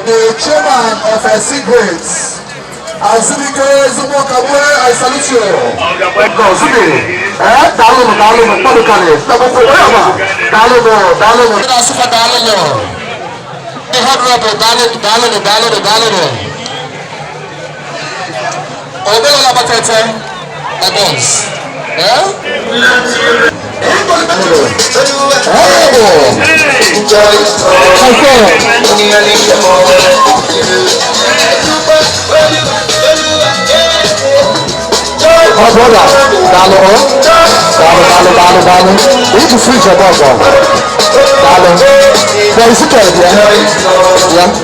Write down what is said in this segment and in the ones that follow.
The chairman of Secrets, I salute you. Oh, brother, Dalo. We need to switch your dog on. Dalo. There is a kid, yeah?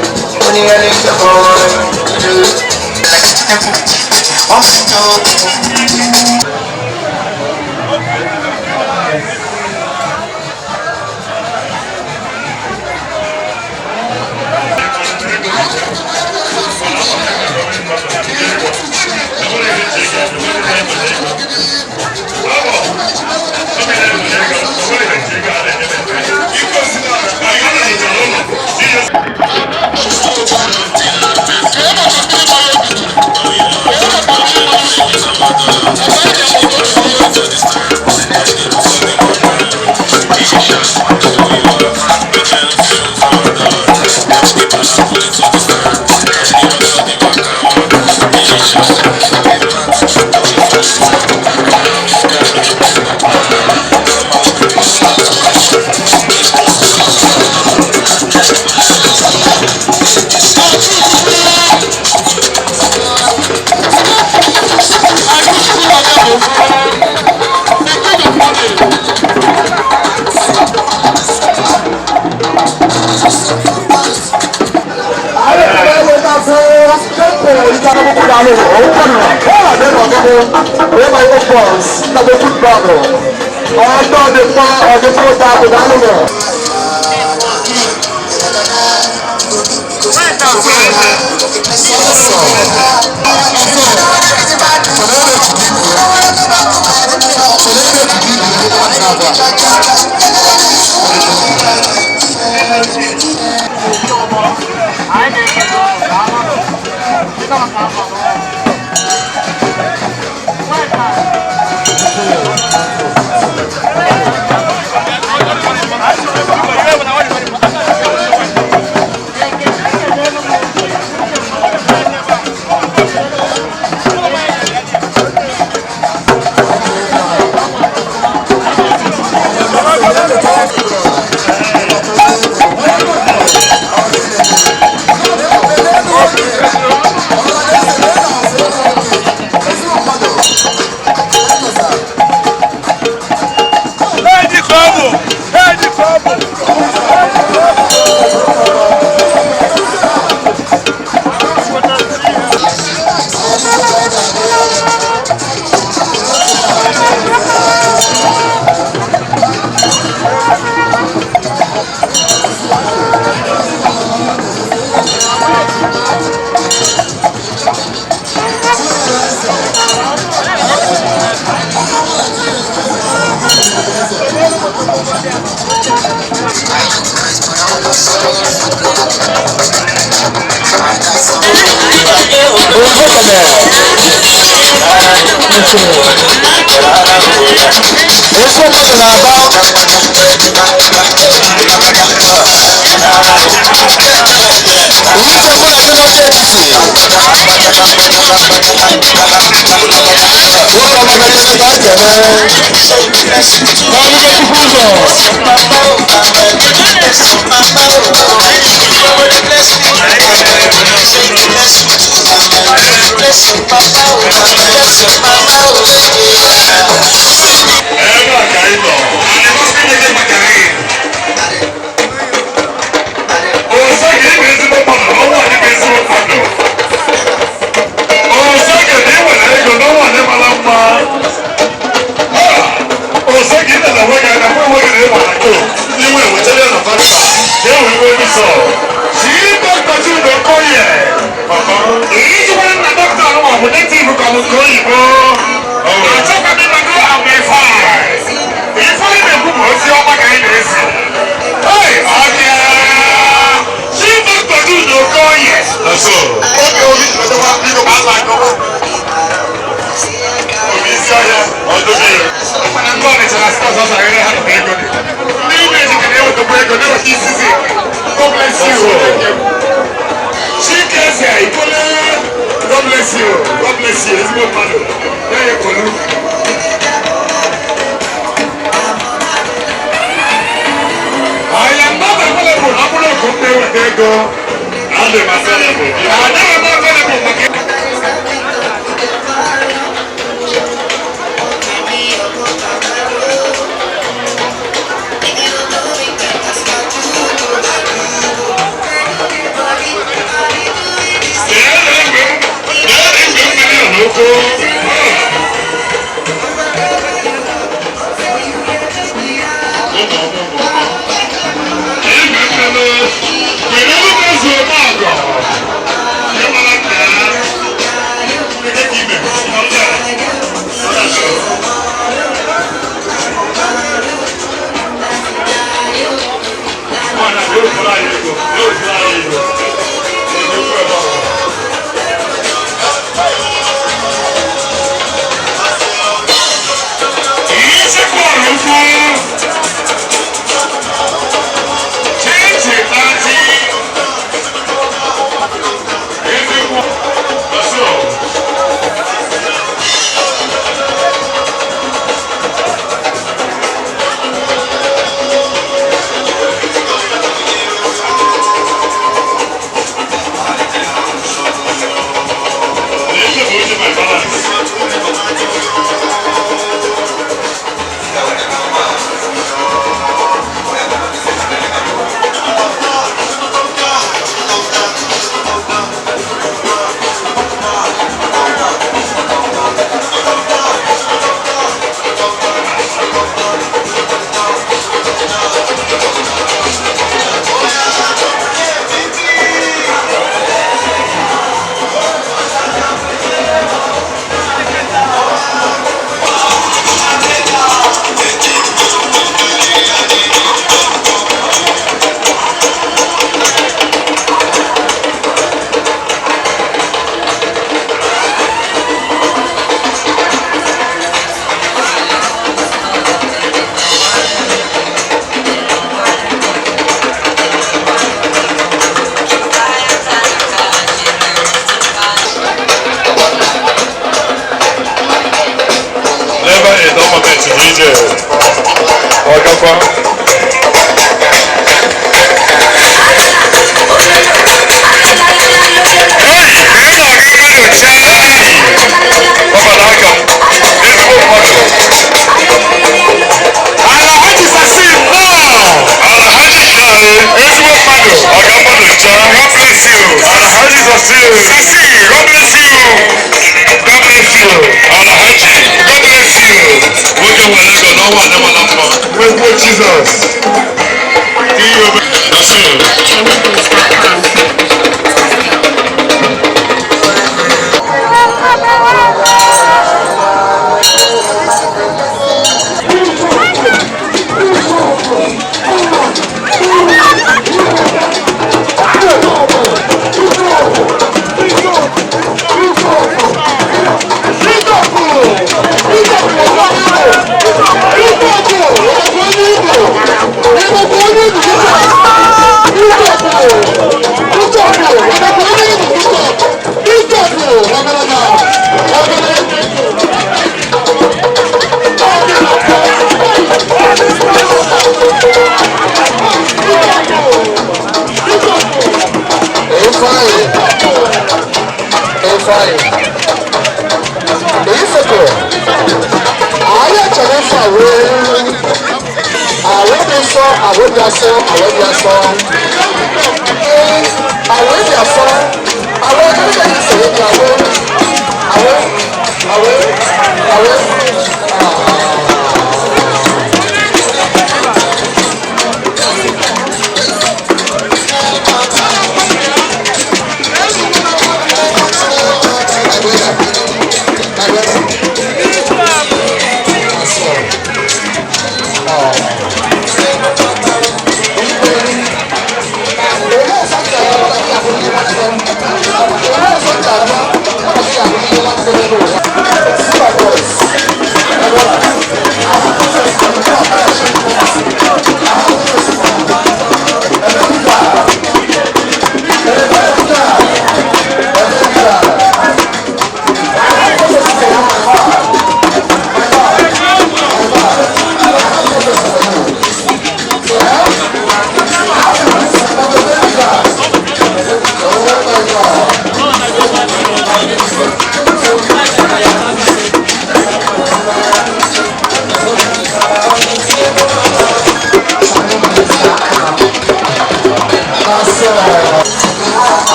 Thank you.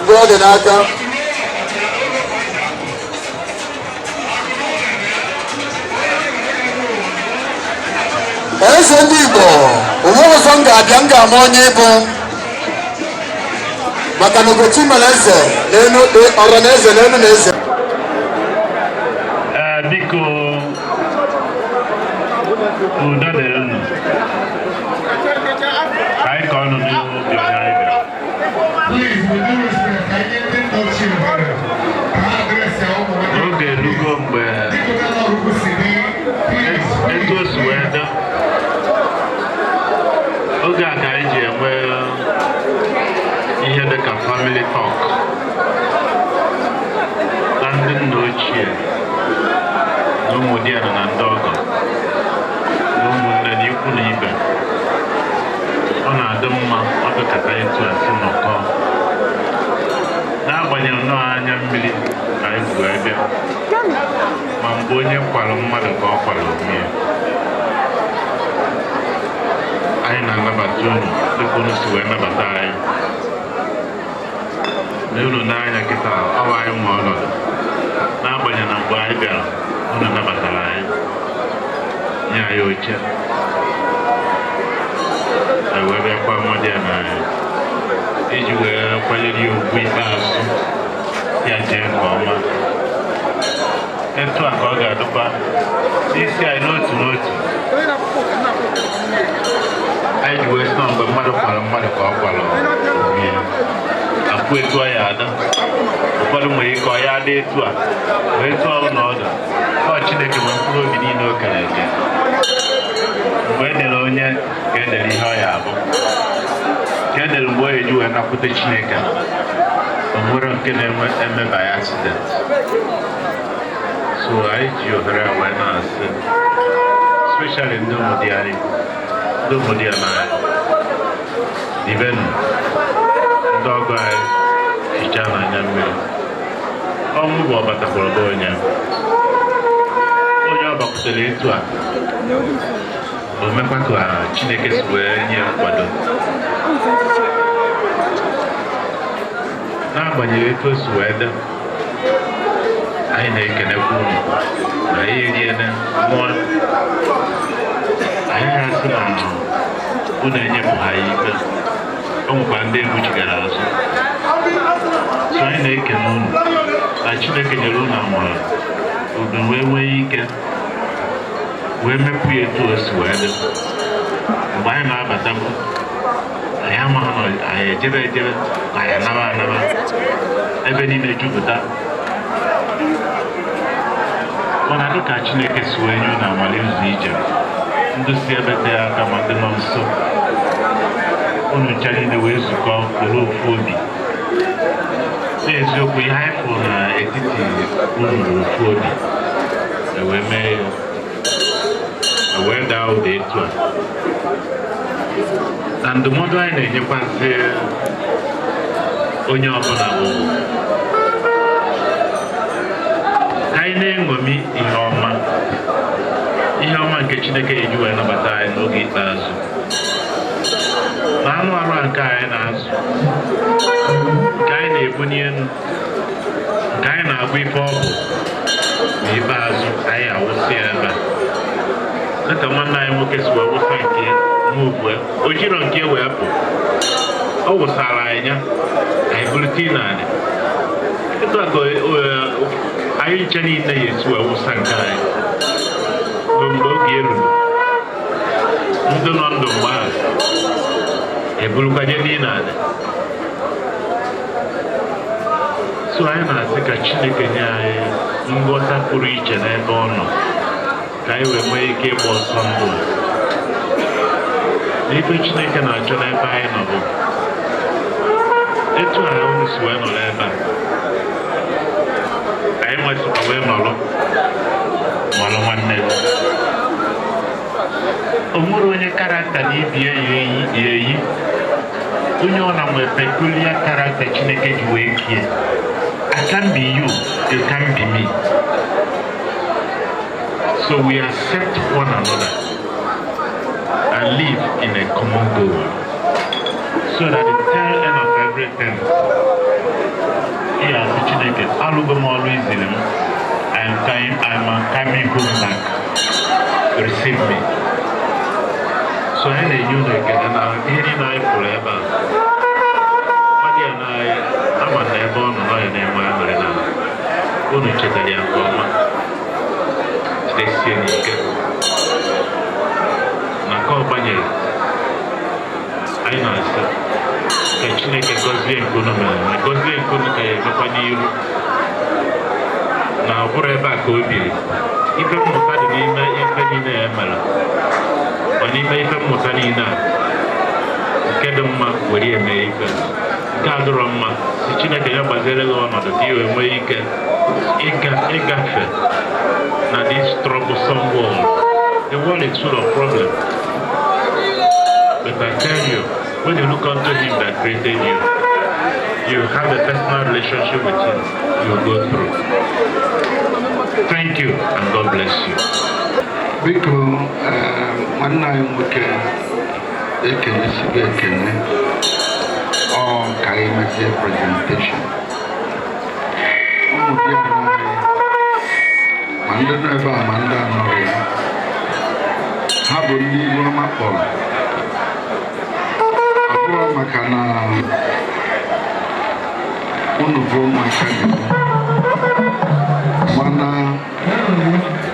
Brother Naka. Ese ndị Igbo, ụmụọzọ nga-abịa ama onye Igbo maka na Ugochi mere eze ọrụ na eze n'elu na eze. Biko udo dịrị unu anyị ka ọnụ n'ihu obi onye anyị bịara. Oge elugo mgbe etu o si wee dị oge a ka anyị ji enwe ihe dịka family talk na ndị nna ochie na ụmụ di ya na ndị ọgọ na ụmụnne na ikwu na ibe. Ọ na-adị mma ọ dịkata etu a si nnọkọ n'agbanyeghị nnọọ anya mmiri ka anyị bụ ebe ma mgbe onye kwalụ mmadụ ka ọ kwalụ onwe ya. Anyị na-anabata unu dịka unu si wee nabata anyị na unu n'anya kịta ọwa anyị nwe ọnọdụ n'agbanyeghị na mgbe anyị bịara unu nabatara anyị nye anyị oche anyị wee bịakwa mmadụ ya na anyị iji wee kwanyere ya ugwu ikpeazụ ya jee nke ọma. Etu a ka ọ ga-adịkwa n'isi anyị n'otu n'otu. Anyị ji wee sị na mgbe mmadụ kwara mmadụ ka ọ kwara onwe ya akwụ etu ọ ya ada. Ụfọdụ nwere ike ọ ya ada etu a wee tụọ ọnọdụ ọ Chineke ma mkpụrụ obi niile o kere eke. Mgbe e dere onye ka e dere ihe ọ ya abụ ka e dere mgbe o eji wee nakwute Chineke o nwere nke na-emeba ya accident. So anyị ji ohere a wee na-asị especially ndị obodo anyị ndị obodo ya n'anya dibenu ndị ọgọ anyị hichaa n'anya mmiri. Ọnwụ bụ ọbatakwara be onye ọ bakwutere etu a o mekwa ka Chineke si wee nye nkwado. N'agbanyeghị etu o si wee dị anyị na-ekenekwa unu na anyị eriene mmụọ anyị asị na unu enyepụ ha ya ikpe. O nwekwa ndị ebuchigara azụ. So anyị na-ekene unu na Chineke nyere unu amara unu wee nwee ike wee mepụ ya etu o si wee dị. Mgbe anyị na-abatakwu anyị amaghị na anyị ejebe na anyị anaba ebe niile jupụta. Mana dịka Chineke si wee nye unu amara ụzọ ije ndị si ebe dị aka ma ndị nọ nso unu ncha niile wee zukọ were ofu obi. N'eziokwu ihe anyị fụrụ n'etiti unu bụ ofu obi ewee mee ya ewee daa ụda etu a. Na ndụmọdụ anyị na-enyekwazị onye ọbụla bụ anyị na-eṅomi ihe ọma nke Chineke eji wee nabata anyị n'oge ikpeazụ. nke anyị na-ebunye elu, nke anyị na-agba ife ọgwụ n'ikpeazụ anyị awụsị ya ebe a. Dịka nwanne anyị nwoke si wee wụsa nke move o jiro nke wee pụ, ọ wụsara anyị ya, anyị bulite n'ala. Etu a ka anyị nche niile ya esi wee wụsa nke anyị mgbe oge eruru. Ndị nọ ndụ mgbe ahụ eburukwanye ndị n'ala. So anyị na-asị ka Chineke nye anyị nghọta pụrụ iche n'ebe ọ nọ, ka anyị wee nwee ike ịgba ọsọ ndụ. N'ife Chineke na-achọ n'ebe anyị nọ bụ etu anyị si wee nọrọ ebe a, anyị nwesịkwa wee nọrọ nwanne gị. O nwere onye karakta na ibi ya eyi, onye ọ na nwee peculiar character Chineke ji wee kie. I can be you, you can be me. So we accept one another and live in a common goal. So that the tail end of everything, here at Chineke, I'm always in him. I'm coming home back. Receive me. So I need you again, and I'm hearing I forever. I'm a never on my name. I'm going to check the Angoma. Stay seeing you. Nakobanyi. I know, sir. The Chineke Gosby and Kunoma. Gosby and Kunika, Napani. Now, whatever could be. Even Mutanina, even in the Emera. When he made them Mutanina, Kedama, where he made Gadroma, Chineke Bazelo, or the view and where you can Egafe. Now, this troublesome world. The world is full of problems. But I tell you, when you look unto him that created you, you have a personal relationship with him, you will go through. Thank you, and God bless you. Because one night we can or Kaimese presentation. Have a new map. Makana unuvo makani mana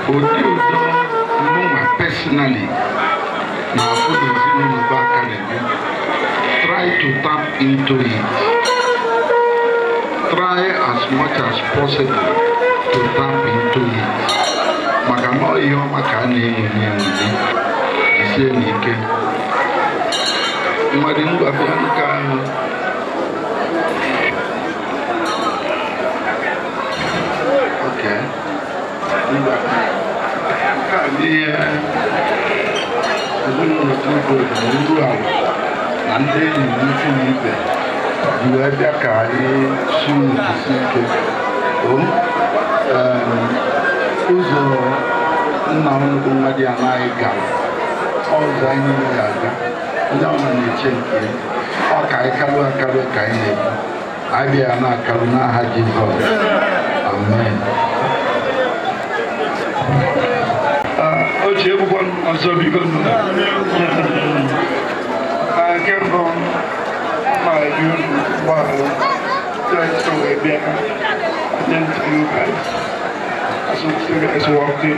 odiodo numa personally na fodo zinu bakani try to tap into it, try as much as possible to tap into it. Makano iyo makani ni isi nike Maringu Abianka okay. Don't change. Okay, I be an Akaruna Haji. Amen. Everyone also because I came from my youth while trying to be identity you guys. As you guys walked in,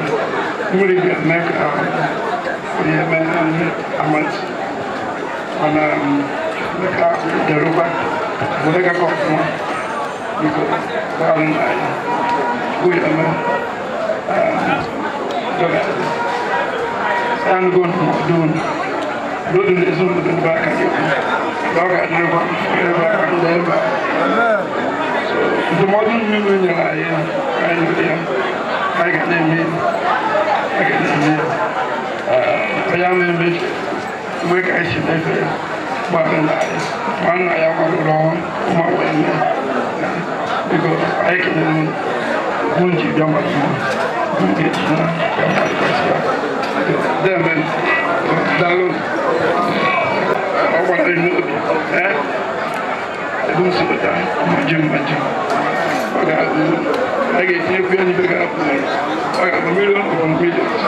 you really get Emeka Akanegbu and the Ruba, Bodega Coffee, because we I'm going to do this on the back of you. Dog at never. So the modern women I got them I am in this work I should have but one I am wrong because I can wound you down then don't see what I'm Jim. I get here for any big apple. I have a million of millions.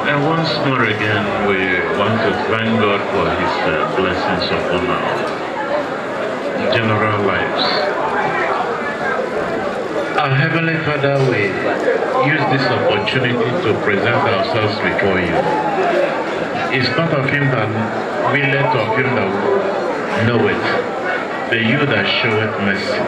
And once more again, we want to thank God for His blessings upon our general lives. Our Heavenly Father, we use this opportunity to present ourselves before you. It's not of Him that willeth, of Him that knoweth, but you that showeth mercy.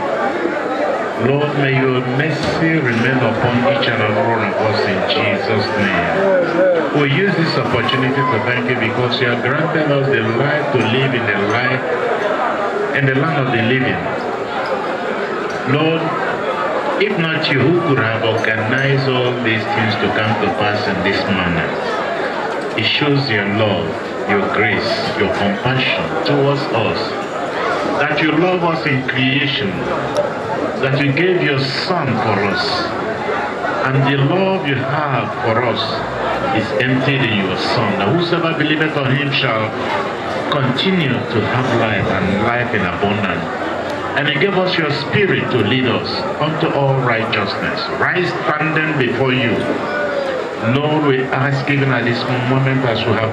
Lord, may your mercy remain upon each and every one of us in Jesus' name. We use this opportunity to thank you because you have granted us the life to live in the land of the living. Lord, if not you, who could have organized all these things to come to pass in this manner? It shows your love, your grace, your compassion towards us, that you love us in creation, that you gave your Son for us, and the love you have for us is emptied in your Son. That whosoever believeth on Him shall continue to have life and life in abundance. And you gave us your Spirit to lead us unto all righteousness. Right standing before you, Lord, we ask even at this moment as we have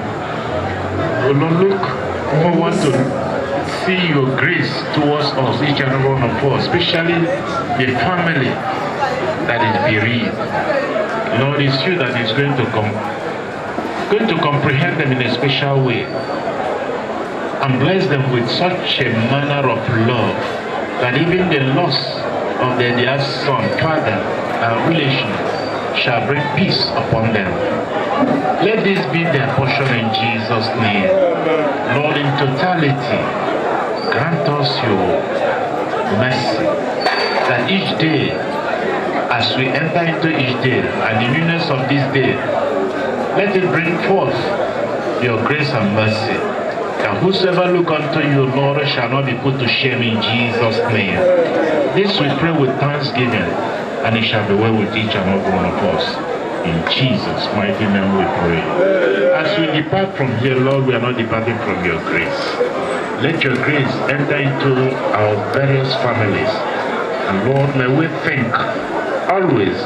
look forward to see your grace towards us, each and every one of us, especially the family that is bereaved. Lord, it's you that is going to comprehend them in a special way and bless them with such a manner of love that even the loss of their dear son, father, and relation shall bring peace upon them. Let this be their portion in Jesus' name. Lord, in totality, grant us your mercy, that each day, as we enter into each day, and the newness of this day, let it bring forth your grace and mercy, that whosoever look unto you, Lord, shall not be put to shame in Jesus' name. This we pray with thanksgiving, and it shall be well with each and every one of us. In Jesus' mighty name we pray. As we depart from here, Lord, we are not departing from your grace. Let your grace enter into our various families. And Lord, may we think always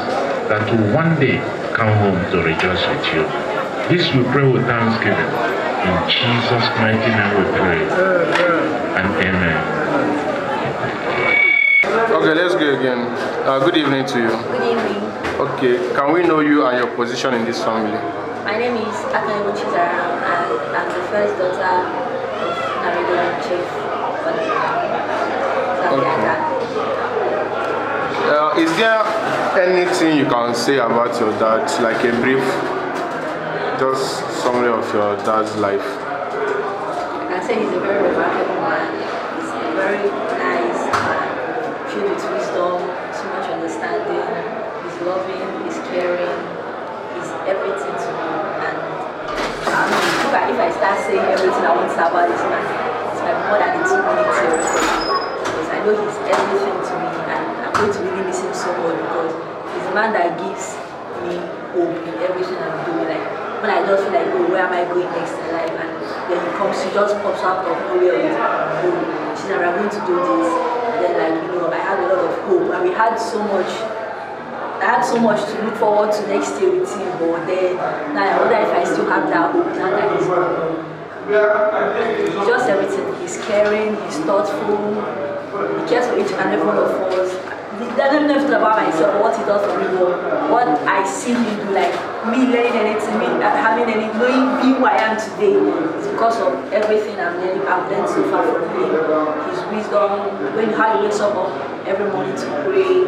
that we one day come home to rejoice with you. This we pray with thanksgiving. In Jesus' mighty name we pray. And amen. Okay, let's go again. Good evening to you. Good evening. Okay, can we know you and your position in this family? My name is Akanegbu Nnamedolu, and I'm the first daughter of Nnamedolu Chief. Okay. Is there anything you can say about your dad, like a brief, just summary of your dad's life? I can say he's a very remarkable man. He's a very nice man, filled with wisdom, so much understanding. He's loving, he's caring, he's everything to me. And if I start saying everything I want to say about this man, it's like more than 2 minutes here. Because I know he's everything to me, and I'm going to really miss him so much because he's a man that gives me hope in everything I'm doing. Like when I just feel like, oh, where am I going next in life? And then he just pops out of nowhere with, oh, she's never going to do this. And then I had a lot of hope, and we had so much. I had so much to look forward to next year with him, but then now I wonder if I still have that hope now that he's gone. He's just everything. He's caring, he's thoughtful, he cares for each and every one of us. He doesn't know anything about myself, what he does for me, but what I see him do, like me learning anything, me having any, knowing being who I am today, is because of everything I've learned so far from him. His wisdom, how he wakes up every morning to pray.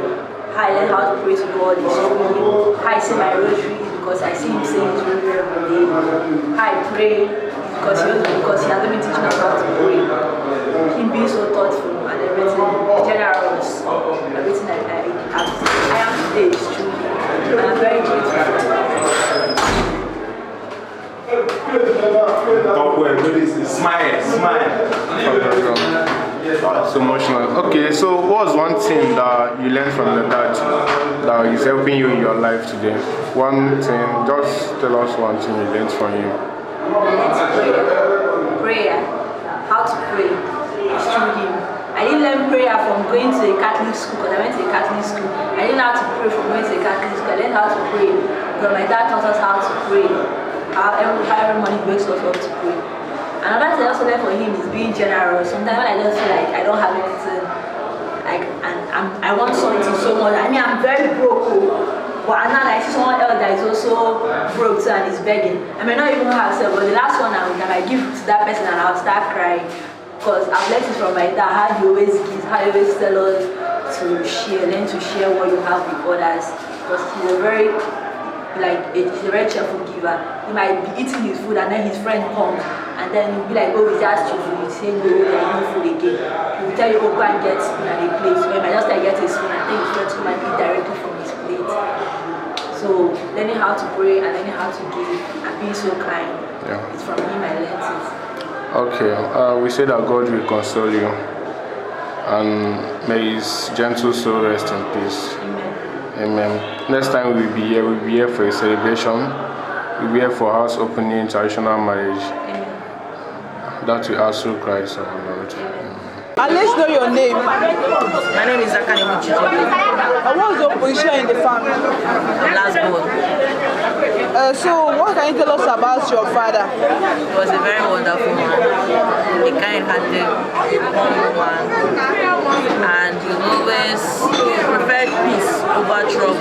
How I learn how to pray to God is through him. How I say my rosary is because I see him saying his rosary every day. How I pray is because he has been teaching us how to pray. Him being so thoughtful and everything, generous, everything I am today is true. And I'm very grateful. Smile. So emotional. Okay, so what was one thing thing that you learned from your dad that is helping you in your life today? One thing, just tell us one thing you learned from him. Prayer. How to pray is through him. I didn't learn prayer from going to a Catholic school because I went to a Catholic school. I didn't know how to pray from going to a Catholic school. I learned how to pray because my dad taught us how to pray. How every morning wakes us up to pray. Another thing I also learned from him is being generous. Sometimes when I just feel like I don't have anything, I want something so much. I mean, I'm very broke, but now I see someone else that is also broke too and is begging. I may not even have self, but the last one I give to that person and I'll start crying. Because I've learned it from my dad, how he always gives, how he always tells us to share, learn to share what you have with others. Because he's a very cheerful giver. He might be eating his food and then his friend comes and then he'll be like, oh, we just you food. You say no, there is no food again. He will tell you, oh, go and get spoon and a plate. So he might just get a spoon and take his friend to come and eat directly from his plate. So learning how to pray and learning how to give and being so kind. Yeah. It's from him I learned it. Okay, we say that God will console you and may his gentle soul rest in peace. Amen. Next time we'll be here for a celebration. We'll be here for house opening, traditional marriage. Amen. That we ask through Christ our Lord. And let's know your name. My name is Akanegbu Nnamedolu. And what's your position in the family? I'm last born. So what can you tell us about your father? He was a very wonderful man, a kind-hearted, humble man, and he always preferred peace over trouble.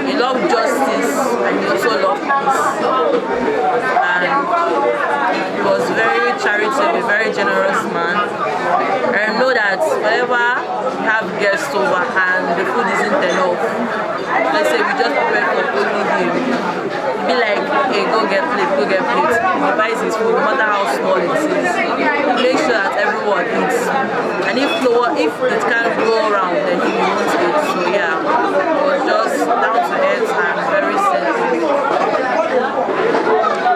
He loved justice and he also loved peace. And he was very charitable, a very generous man. And I know that whenever we have guests over and the food isn't enough, let's say we just prepare for only him, he'd be like, hey, go get plate. He buys his food, no matter how small it is. He makes sure that everyone eats. And if it can't go around, then he won't eat. So yeah, it was just down to earth and very simple.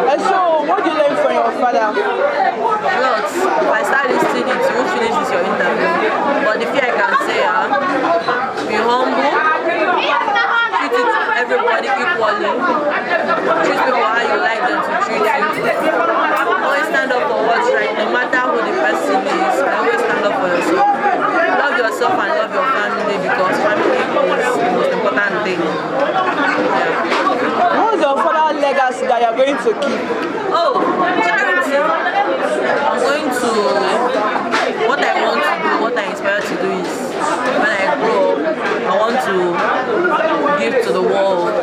And so what do you learn from your father? A lot. If I start listing it, you won't finish with your interview. But the few I can say are, be humble, treat everybody equally, treat people how you like them to treat you. Always stand up for what's right, no matter who the person is. Always stand up for yourself. Love yourself and love your family because family is the most important thing. Yeah. What's your father's legacy that you're going to keep? Oh, charity. I'm going to, what I want to do, what I inspire to do is, when I grow up, I want to give to the world.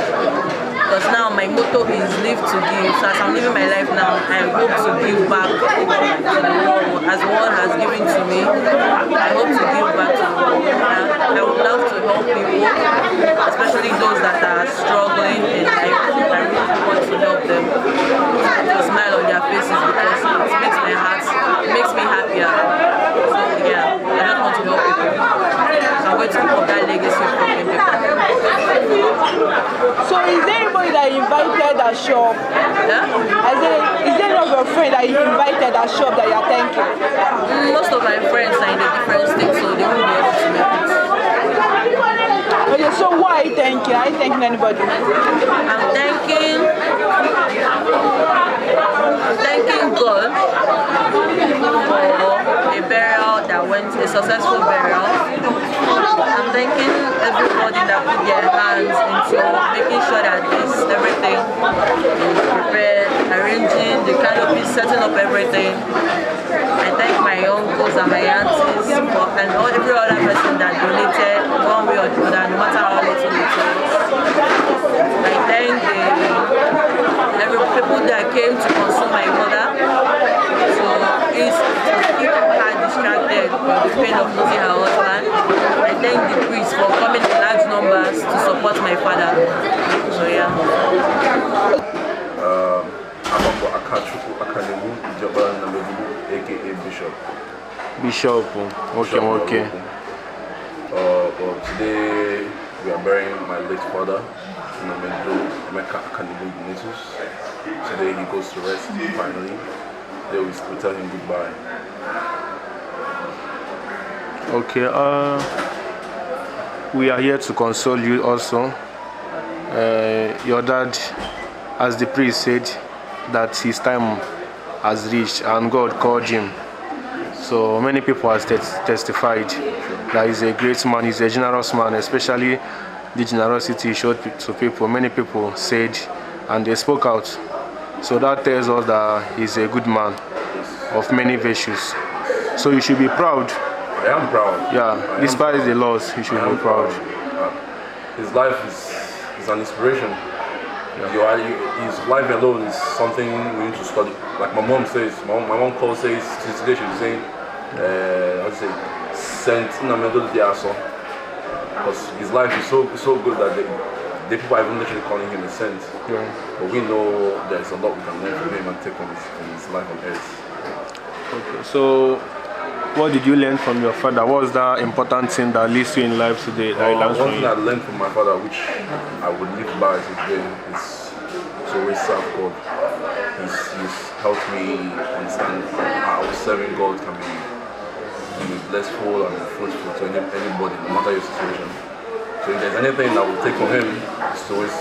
Because now my motto is live to give. So as I'm living my life now, I hope to give back to the world. As the world has given to me, I hope to give back to the world. I would love to help people, especially those that are struggling in life. I really want to help them to smile on their faces because it makes my heart, it makes me happier. So yeah, I just want to help people. So I'm going to keep up that legacy of helping people. So is there anybody that you invited that shop? Yeah? Is there any of your friends that you invited that shop that you're thanking? Most of my friends are in a different state, so they won't be able to make it. Okay, so why are you thanking? Are you thanking anybody? I'm thanking God for a burial that went, a successful burial. I'm thanking everybody that put their hands into making sure that everything is prepared, arranging the canopy, setting up everything. I thank my uncles and my aunties and every other person that donated one way or the other, no matter how little it was. I thank every people that came to console my mother. So it's keep her distracted from the pain of losing her husband. I thank the priests for coming in large numbers to support my father. So yeah. Emeka Akanegbu Nnamedolu, aka Bishop. Bishop, okay. But today we are burying my late father, Emeka Akanegbu Nnamedolu. Today he goes to rest finally. Today we tell him goodbye. Okay. we are here to console you also. Your dad, as the priest said, that his time has reached and God called him. So many people have testified that he's a great man, he's a generous man, especially the generosity he showed to people. Many people said and they spoke out. So that tells us that he's a good man of many virtues. So you should be proud. I am proud. Yeah, despite the loss, you should be proud. His life is an inspiration. His life alone is something we need to study. Like my mom says, my mom calls says today she was saying, how to say, Saint Nnamedolu because his life is so good that the people are even literally calling him a saint. Yeah. But we know there's a lot we can learn from him and take from his life on earth. Okay, so what did you learn from your father? What was that important thing that leads you in life today? One thing I learned from my father, which I would live by today, is to always serve God. He's helped me understand how serving God can be blissful and fruitful to anybody, no matter your situation. So if there's anything that will take from him, is to always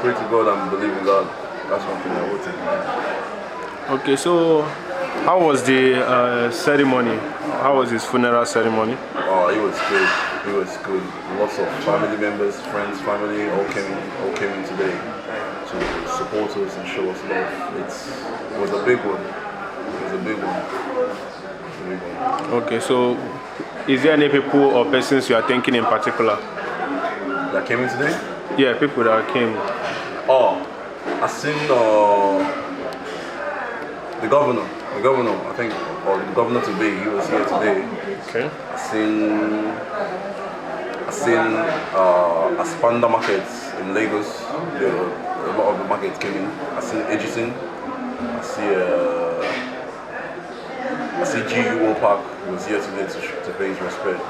pray to God and believe in God. That's one thing I would take from him. Okay, so how was the ceremony? How was his funeral ceremony? Oh, it was good. It was good. Lots of family members, friends, family all came in today to support us and show us love. It was a big one. It was a big one. Okay, so is there any people or persons you are thinking in particular? That came in today? Yeah, people that came. Oh, I seen the governor, I think, or the governor today, he was here today. Okay. I seen Aspanda markets in Lagos. A lot of the markets came in. I seen Edgerton. I see GUO Park. He was here today to pay his respect.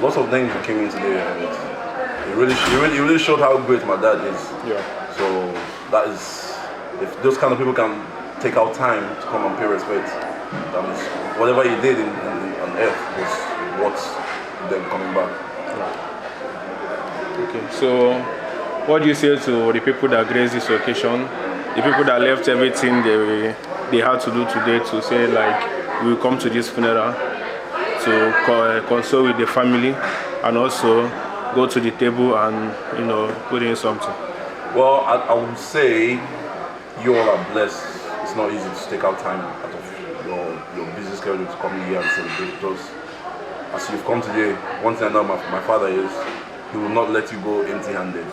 Lots of names came in today, and it really showed how great my dad is. Yeah. So that is, if those kind of people can take out time to come and pay respect, that means whatever he did on earth was what's them coming back. Okay, so what do you say to the people that graced this occasion, the people that left everything they had to do today to say like we will come to this funeral to console with the family and also go to the table and put in something? Well, I would say you all are blessed. It's not easy to take out time out of your busy schedule to come here and celebrate with us. As you've come today, one thing I know my father is, he will not let you go empty-handed.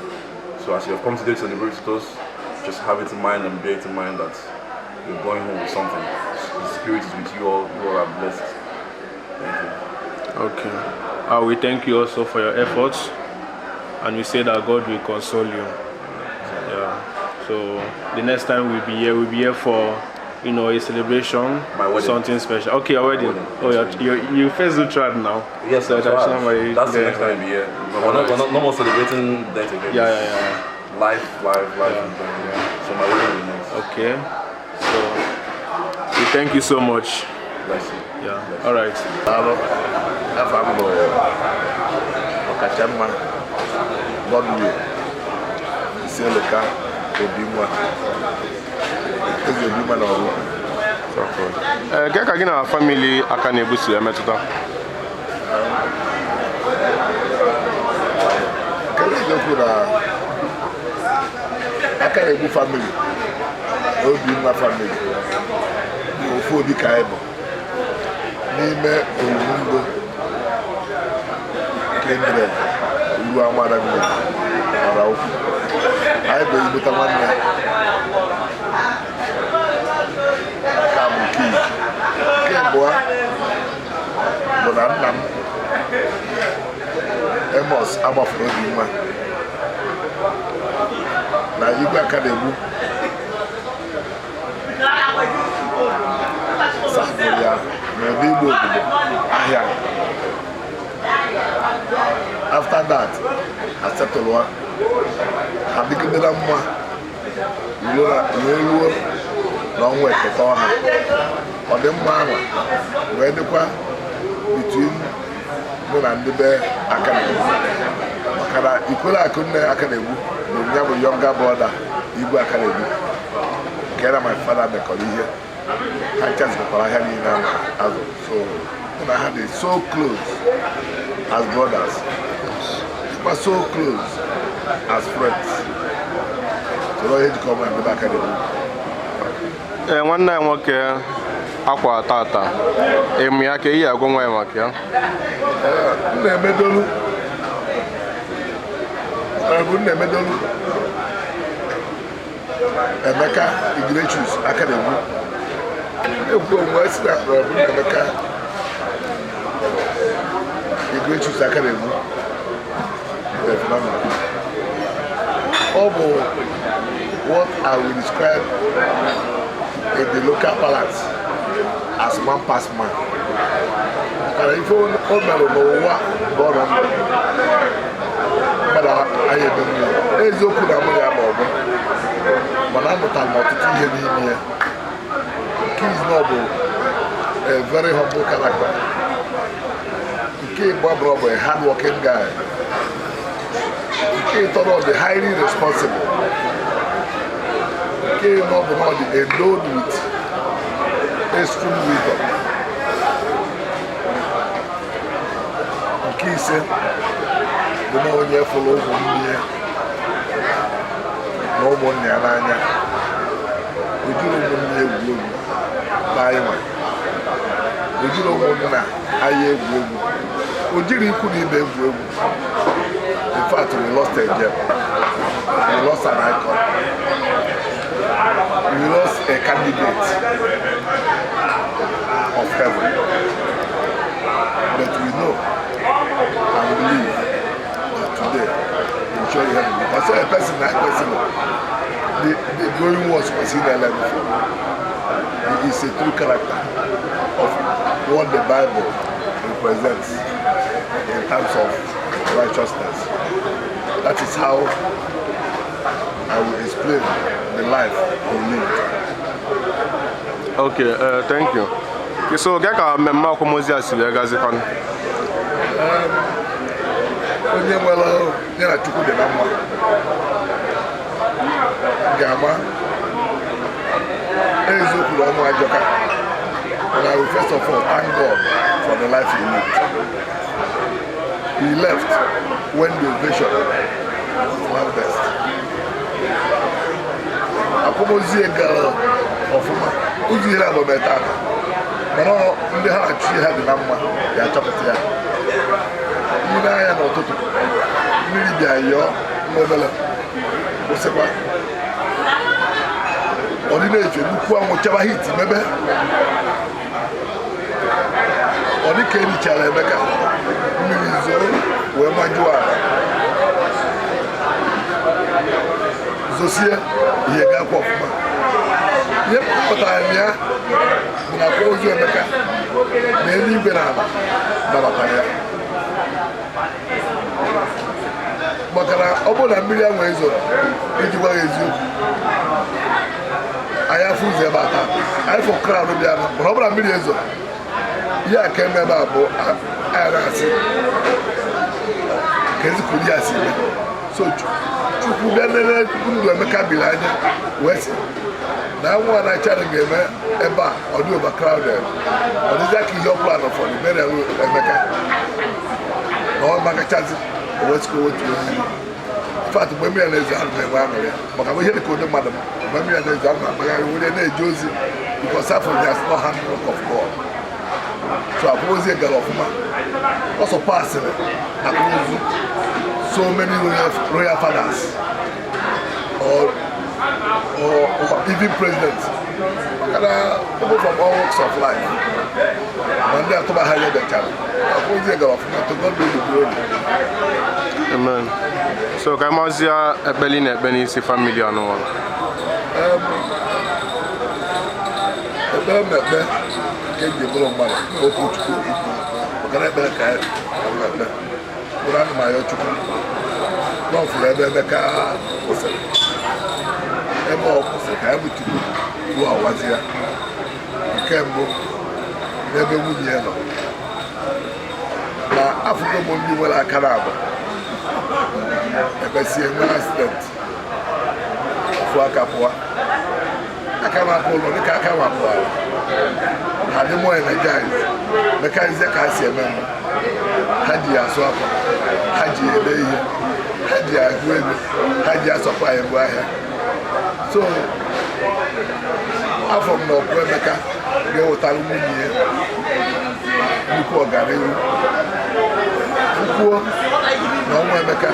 So as you have come today to celebrate with us, just have it in mind and bear it in mind that you're going home with something. The Spirit is with you all are blessed. Thank you. Okay. We thank you also for your efforts, and we say that God will console you. Yeah. So the next time we'll be here for a celebration, something special. Okay, your wedding. You first do trad now. Yes, so that's the next time we'll be here. We're not more celebrating that again. Yeah. Life. Yeah. So my wedding will be next. Okay. So we thank you so much. Bless you. Yeah. Bless All right. Keka gị na family Akanegbu si emetụta? Eziokwu na Akanegbu family, Obinna family, ofu obi ka anyị bụ n'ime Olumundo Kindred Urua-Amada village ọra ukwu. Anyị bụ ezigbote nwanne ka bụ kii. Nke abụọ bụ na nna m Emos agbafuru Obinna na Igwe Akanegbu sahụrụ ya n'ụdị Igbo obodo ahịa. After that, asetụlụwa adịgidela mma wee ruo n'ọnwa eketa ọha. Ọ dị mma ahụ wee dịkwa between mụ na ndị be Akanegbu maka na Ikwunne Akanegbu bụ ya bụ younger brother Igwe Akanegbu nke na my father mekọrọ ihe ha chazikọrọ ahịa niile azụ so mụ na ha dị so close as brothers but so close as friends so ihe jikọ mụ na ndị Akanegbu. Nwanne ya nwoke akwa tata emu ya ka ihe agwa nwa ya maka ya Nnamedolu Emeka Akanegbu ekwu onwe si na Emeka Akanegbu ọ bụ what I will describe in the local balance as one past man. And if you know what God but I am a Zoku Namoya, but I'm not a here. He is noble, a very humble character. He came Bob a hard-working guy. He came thoroughly highly responsible. He came up endowed with extreme wisdom. Nke ise bụ na onye fụrụ ụmụnne na ụmụnne ya n'anya. O jiri ụmụnne egwu egwu n'anyị nwa. O jiri ụmụnna anyị egwu egwu. O jiri ikwu na ibe egwu egwu. In fact, we lost a gem. We lost an icon. We lost a candidate of heaven. But we know and believe that today we will surely heaven. Because so a person like person, the going was in the level before. He is a true character of what the Bible represents in terms of righteousness. That is how I will explain the life he lived. Okay, thank you. So, get a member of Moses Gazifan. Onye nwere ya na Chukwu dị na mma ga-ama eziokwu ọnụ ajọka. And I will first of all thank God for the life he lived. He left when the vision was best. Akwamozie gara ọfụma ụzọ ihe abụọ meta aka mana ndị ha na-achị ha dị na mma ga-achọpụta ya. Ndị n'anya n'ụtụtụ mmiri bịa yọọ n'obele kwụsịkwa ọ dị na-efe nnukwu anwụ chaba hit mebe ọ dị ka erichara Emeka mmiri zoo wee majuo ala zosie ihe ga-akwa ọfụma. Ihe pụtara m ya bụ na akwa ozu Emeka na eluigwe na ala nabatara ya maka na ọ bụrụ na mmiri ahụ ezoro iji gwa ya eziokwu anyị afọ ụzọ ebe a taa anyị fọ kraụd bịa mana ọ bụrụ na mmiri ezoro ihe aka eme ebe a bụ anyị na-asị ka ezikwu ya si eme. So Chukwu bịa nene ndụ Emeka biri anya wee sị na nwa na-achara ga-eme ebe a ọ dị overcrowded ọ dịzịa ka ihe ọbụla nọ fọdụ mere Emeka na ọ makachazi owetuo mmiri. Fat mgbe mmiri na-ezo ahụ na-enwe aṅụrị maka ihe dị ka onye mmadụ mgbe mmiri na-ezo ahụ na-akpagharị were na-eje ozi because afọ ya no handbook of God. So akwamozie gara ọfụma ọ sọpasịrị akwamozu so many royal fathers or even presidents. People from all walks of life. When they are talking about the child, to God be the glory. Amen. So, come on, here a Benin family on one. Ebe ọ kwụsịrị ka ebe Chukwu ruo awazi ya. Nke mbụ n'ebe nwunye ya nọ na afụgo m ndị nwere aka na abụ ebesie nwere accident ofu aka pụọ aka m apụ ụlọ dịka aka m apụọ ha dị mọ energize mekanizie ka ha si eme mma ha ji ya asụ akwa ha ji ede ihe ha ji agụ ego ha ji asọpụ anyị ngwa ahịa so afọ m na ọkụ Emeka ga-ewetara nwunye ya nnukwu ọganihu kwuo na ọnwa Emeka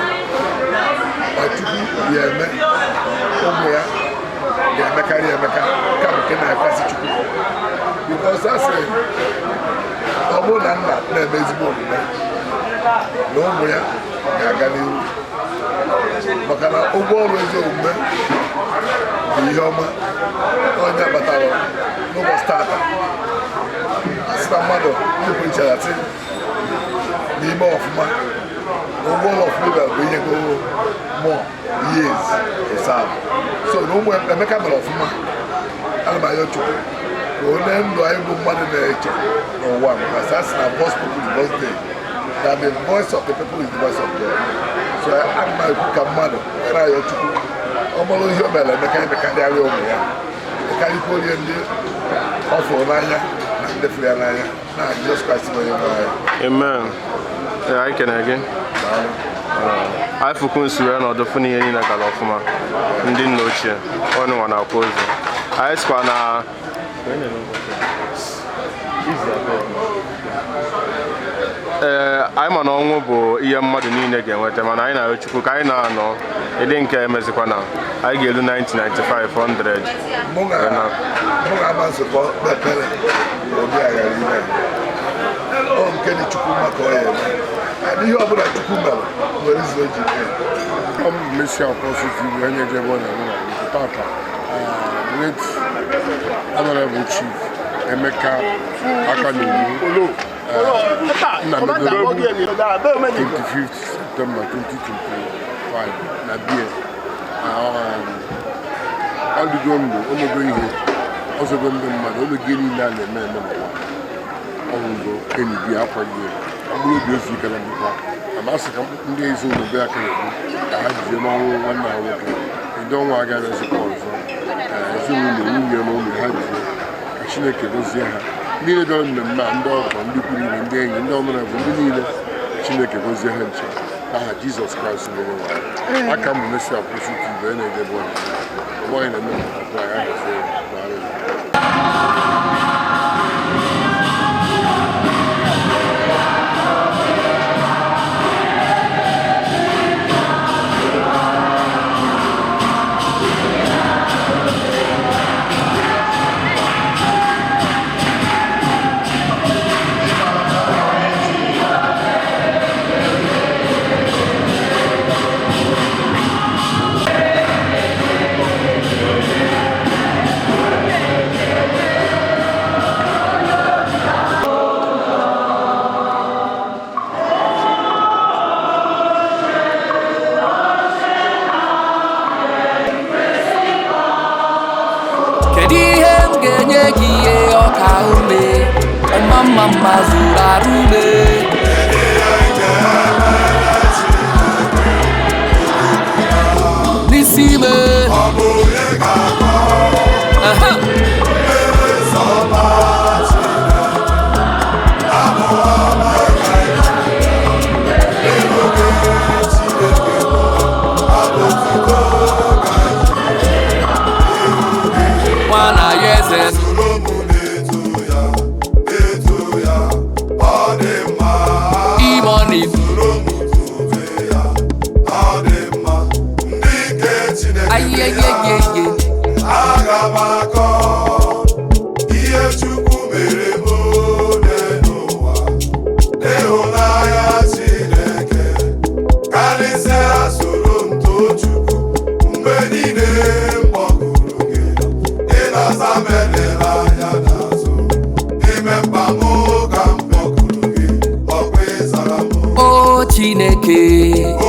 ma Chukwu ga-eme ụmụ ya ga-emekarị Emeka ka nke na-ekasị Chukwu because a sị ọ bụrụ na nna na-eme ezigbo omume na ụmụ ya ga-aga n'ihu maka na ụgwọ ọrụ ezi omume bụ ihe ọma onye batara n'ụbọchị tata asị na mmadụ nnukwu ncheghatị n'ime ọfụma na ụgwọ ọrụ ọfụma bụ ihe goro more years to serve so na ụmụ Emeka mere ọfụma ana m ayọ Chukwu ka onye ndụ anyị bụ mmadụ na-eche n'ụwa maka asị na voice people is voice day that the voice of the people is the voice of God so ana m ekwu ka mmadụ nwere ayọ Chukwu ọ bụrụ ihe o mere Emeka emekarịarị ụmụ ya ekarịkworie ndị ọ fụrụ n'anya na ndị fụrụ ya n'anya na Jizọs Kraịst onye nwe anyị. Amen. Anyị kene gị anyị fụkwu nsure na ọdụfụ n'ihe niile gara ọfụma ndị nna ochie ọnụ nwa na-akwa ozu anyị sikwa na anyị ma na ọnwụ bụ ihe mmadụ niile ga-enweta mana anyị na-arịọ Chukwu ka anyị na-anọ ịdị nke emezikwa na anyị ga-elu 1995 100 mụ ga-ama nzukọ kpekpere obi aghara ime ọ nke dị Chukwu maka ọ ya eme adịghị ọbụla Chukwu mere nwere izu o ji mee ọ bụ Messi Apostle TV onye jebe ọ na-enwe tata late Honorable Chief Emeka Akanegbu Nnamedolu 25th September 2025 na bie ọ dịgo ndụ omego ihe ọzọgo ndị mmadụ omego niile a na-eme n'ụwa ọhụgo enyi gị akwaghị ọbụrụ obi ozu ike na mbụkwa ma a sị ka ndị ezinụlọ be Akanegbu ka ha jide n'ọnwụ nwanne ha nwoke ndị ọnwa agaghị ezikwa ọzọ ezinụlọ nwunye na ụmụ ha jide ka Chineke gozie ha ndị niile bịara mmemme a ndị ọgọ ndị kwuru ibe ndị enyi ndị ọmụnabụ ndị niile Chineke gozie ha nche n'aha Jizọs Kraịst onye nwe anyị aka m Messi Apostle TV onye na-ejebe ọgbọ anyị na-eme ọgụ anyị ahazie mama zurarume nisime wana yezen Chineke